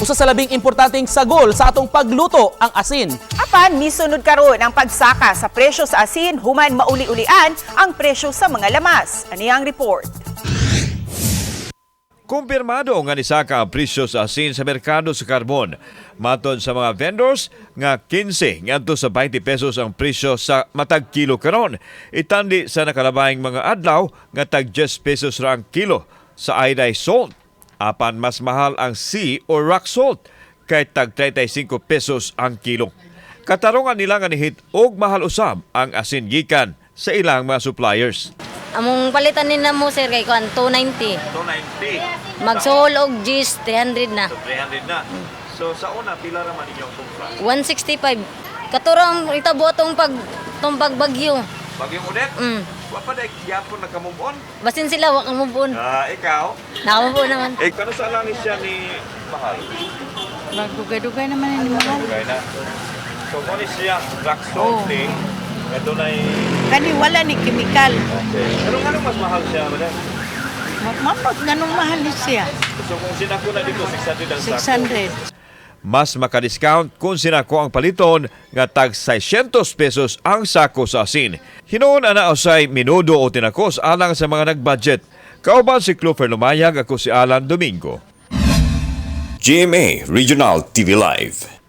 Usa sa labing importanteng sagol sa atong pagluto, ang asin. Apan misunod karon ang pagsaka sa presyo sa asin human mauli-ulian ang presyo sa mga lamas. Ani ang report. Kumpirmado nga nisaka ang presyo sa asin sa merkado sa Carbon. Matod sa mga vendors nga 15 ngadto sa 20 pesos ang presyo sa matag kilo karon. Itandi sa nakalabayng mga adlaw nga tag 10 pesos ra ang kilo sa iodized salt. Apan mas mahal ang sea or rock salt kay tag 35 pesos ang kilo. Katarungan nila nga nihit og mahal usab ang asin gikan sa ilang mga suppliers. Among palitan ni na mo, sir, kay kuan 290. 290. Magsuhol og gis 300 na. 300 na. So sa una pila ra man inyong kumpra? 165. Katurang itabo atong pag tong pagbagyo. Bagyong ulit? Wa pa dai gyapon naka-move on? Basin sila wa kang move on. Ah, ikaw? Naka-move on naman. Eh, kano sa lang ni siya ni mahal? Magdugay-dugay naman ni mahal. Dugay na. So mo ni siya rock salt ni. Ito na. Kani wala ni chemical. Okay. Pero ngano mas mahal siya, madam? Mapag ganong mahal ni siya. So kung sinako na dito 600 ang sako. 600. Mas makadiscount kung sinako ang paliton nga tag 600 pesos ang sako sa asin. Hinuon ana usay minudo o tinakos alang sa mga nagbudget. Kauban si Clover Lumayag, ako si Alan Domingo. GMA Regional TV Live.